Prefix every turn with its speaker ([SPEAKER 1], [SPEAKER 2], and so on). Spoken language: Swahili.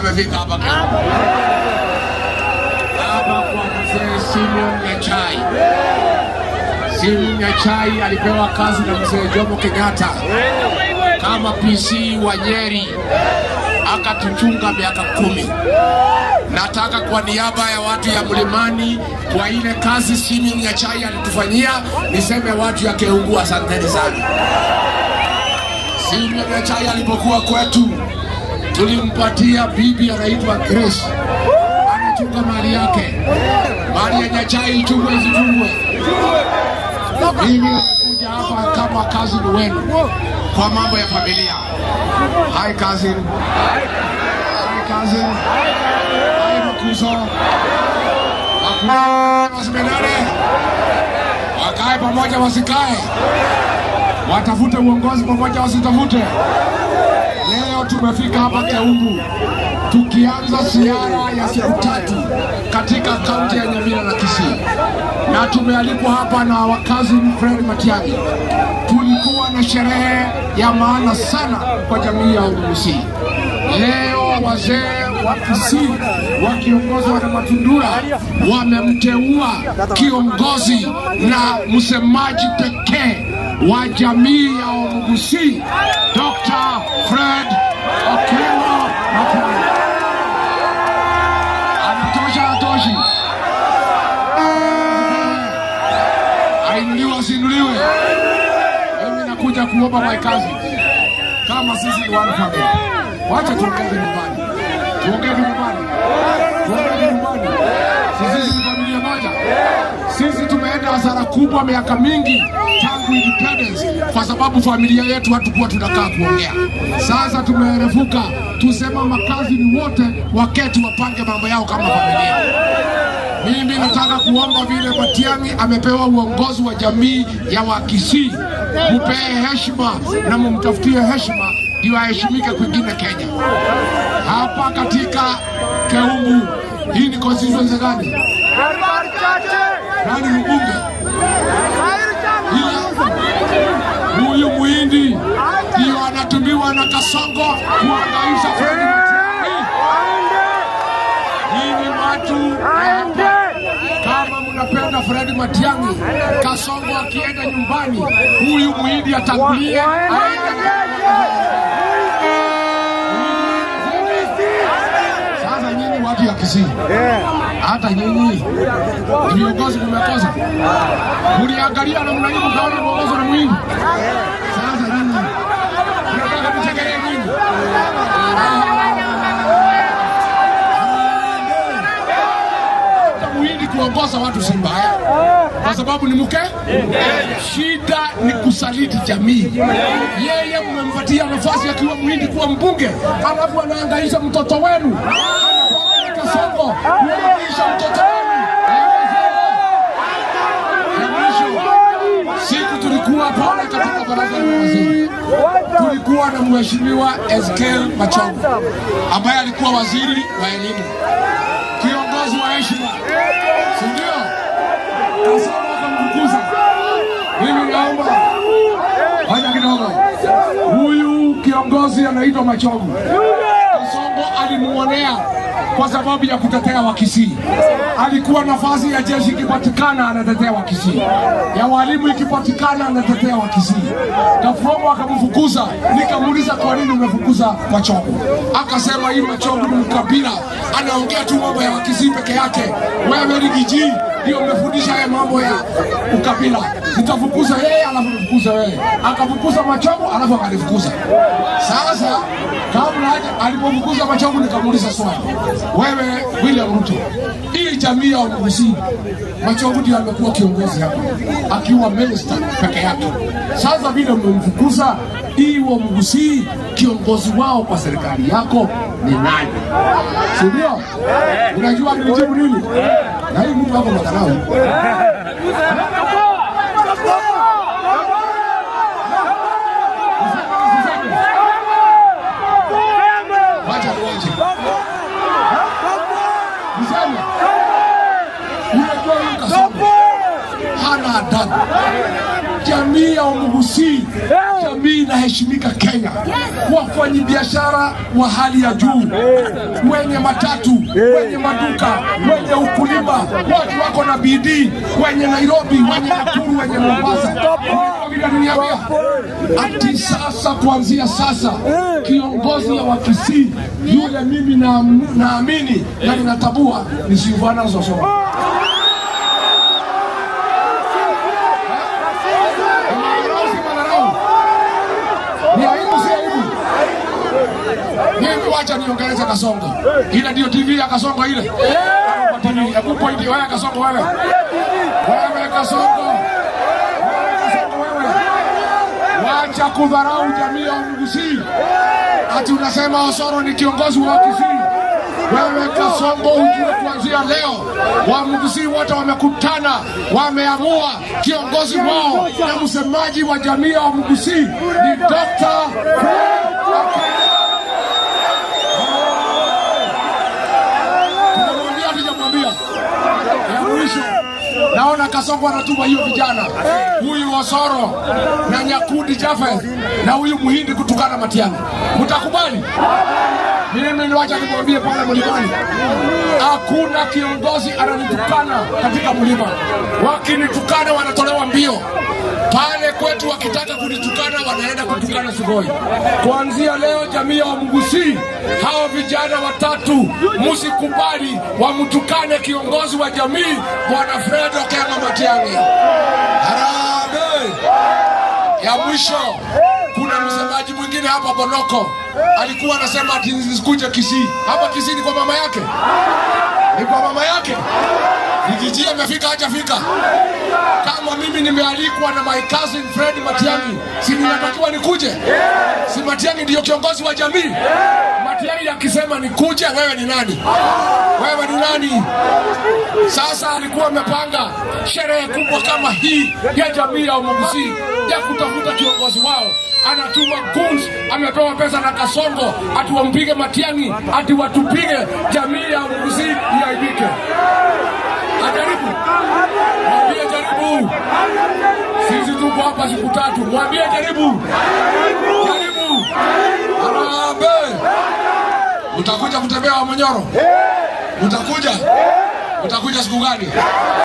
[SPEAKER 1] Amefika hapa Keumbu, hapa kwa mzee Simeon Nyachae. Simeon Nyachae alipewa kazi na mzee Jomo Kenyatta kama PC wa Nyeri, akatuchunga miaka 10. Nataka kwa niaba ya watu ya Mlimani, kwa ile kazi Simeon Nyachae alitufanyia, niseme watu ya Keumbu, asanteni sana. Simeon Nyachae alipokuwa kwetu, tulimpatia bibi anaitwa Grace, anachunga mali yake. Mali ya Nyachae ichungwe isichungwe? Mimi nimekuja hapa kama cousin wenu kwa mambo ya familia. Hi cousin. Hi cousin. Hi Makuzo. Wasimenane. Wakae pamoja wasikae? Watafute uongozi pamoja wasitafute? Leo tumefika hapa Keumbu tukianza ziara ya siku 3 katika kaunti ya Nyamira na Kisii, na tumealikwa hapa na wakazi Fred Matiang'i. Tulikuwa na sherehe ya maana sana kwa jamii ya Omugusii. Leo wazee wa Kisii wakiongozwa na Matundura wamemteua kiongozi na msemaji pekee wa jamii ya Omugusii, Dr. Fred Okengo Matiang'i. Anatosha, hatoshi? Ainuliwe, asiinuliwe? Mimi nakuja kuomba my cousin, kama sisi ni one family, wacha tuongee nyumbani, tuongee nyumbani, tuongee nyumbani. Sisi ni familia moja. Sisi tumeenda hasara kubwa miaka mingi tangu independence, kwa sababu familia yetu hatukuwa tunakaa kuongea. Sasa tumeerefuka, tusema makazi wote waketi wapange mambo yao kama familia. Mimi nataka kuomba vile Matiang'i amepewa uongozi wa jamii ya Wakisii, mupee heshima na mumtafutie heshima ndio aheshimike kwingine Kenya. Hapa katika Keumbu, hii ni constituency gani? Nani mbunge? Huyu Muhindi ndio anatumiwa na Kasongo kuangaisha Fred Matiang'i. Nyinyi watu hapa, kama mnapenda Fred Matiang'i, Kasongo akienda nyumbani, huyu Muhindi atangulie aende. Sasa nyinyi watu ya Kisii, hata nyinyi ni viongozi mmekosa, mliangalia namna hii mkaona muongozwa na Muhindi. Sasa nyinyi mnataka tuchekelee nyinyi? Hata Muhindi kuongoza watu si mbaya, kwa sababu ni mke. Shida ni kusaliti jamii. Yeye mmempatia nafasi akiwa Muhindi kuwa mbunge, alafu anaangaisha mtoto wenu, Kasongo kuangaisha mtoto wenu. Ya mwisho, siku tulikuwa pale katika baraza la mawaziri, tulikuwa na mheshimiwa Ezekiel Machogu ambaye alikuwa waziri wa elimu, kiongozi wa heshima, si ndio? Kasongo akamfukuza. Mimi naomba wacha kidogo, huyu kiongozi anaitwa Machogu. Kasongo alimuonea kwa sababu ya kutetea Wakisii. Alikuwa nafasi ya jeshi ikipatikana anatetea Wakisii, ya walimu ikipatikana anatetea Wakisii. Kasongo akamfukuza. Nikamuuliza, kwa nini umefukuza Machogu? Akasema hii Machogu ni mkabila, anaongea tu mambo ya Wakisii peke yake. Wewe ni Gijii ndio umefundisha haya mambo ya ukabila, nitafukuza yeye alafu nifukuze wewe. Akafukuza Machogu alafu akanifukuza. Sasa kabla haja alipofukuza Machogu, nikamuuliza swali, wewe William Ruto, hii jamii ya Omugusii, Machogu ndio amekuwa kiongozi hapa akiwa minister peke yake. Sasa vile umemfukuza hii Omugusii, kiongozi wao kwa serikali yako ni nani? Si ndio? Unajua nilijibu nini? Na hii mtu hapo madharau. Wacha niwache. Niseme. Unajua huyu Kasongo hana adabu. Jamii Jamii ya Omugusii, jamii inaheshimika Kenya, wafanyabiashara wa hali ya juu, wenye matatu, wenye maduka, wenye ukulima, watu wako na bidii, wenye Nairobi, wenye Nakuru, wenye Mombasa. Unajua vile aliniambia ati sasa, kuanzia sasa, kiongozi wa Kisii yule mimi naamini na ninatambua ni Silvanus Osoro. Madharau si madharau? Ni aibu si aibu? Mimi wacha niongeleze Kasongo. Ile ndio TV ya Kasongo ile. Kwa TV, hebu point wewe Kasongo wewe. Wewe Kasongo. Wewe Kasongo wewe. Wacha kudharau jamii ya Omugusii. Ati unasema Osoro ni kiongozi wa Kisii. Wewe Kasongo, ujue kuanzia leo Wamugusii wote wamekutana, wameamua kiongozi wao na msemaji wa jamii ya Wamugusii ni Dr. Fred Okengo. Tumemwambia, hatujamwambia? Ya mwisho, naona Kasongo anatuma hiyo vijana, huyu Osoro na Nyakundi Jafeth na huyu Muhindi kutukana Matiang'i. Mtakubali? Mimi niwacha nimwambie pale mlimani, hakuna kiongozi ananitukana katika mlima. Wakinitukana wanatolewa mbio pale kwetu, wakitaka kunitukana wanaenda kutukana Sugoi. Kuanzia leo, jamii ya Wamugusii, hao vijana watatu msikubali wamtukane kiongozi wa jamii Bwana Fred Okengo Matiang'i. Harambee! Ya mwisho, kuna msemaji mwingine hapa Bonoko alikuwa anasema ati nisikuje Kisii. Hapa Kisii ni kwa mama yake, ni kwa mama yake. Riggy G amefika hajafika? Kama mimi nimealikwa na my cousin Fred Matiang'i, si ninatakiwa nikuje? Si Matiang'i ndiyo kiongozi wa jamii? Matiang'i akisema nikuje, wewe ni nani? Wewe ni nani? Sasa alikuwa amepanga sherehe kubwa kama hii ya jamii ya Omugusii ya kutafuta kiongozi wao, anatuma goons, amepewa pesa na Kasongo ati wampige Matiang'i, ati watupige jamii ya Omugusii iaibike. Ajaribu, mwambie jaribu. Sisi tuko hapa siku 3, mwambie jaribu, jaribu. Harambee! Utakuja kutembea Wamunyoro? Utakuja? Utakuja siku gani?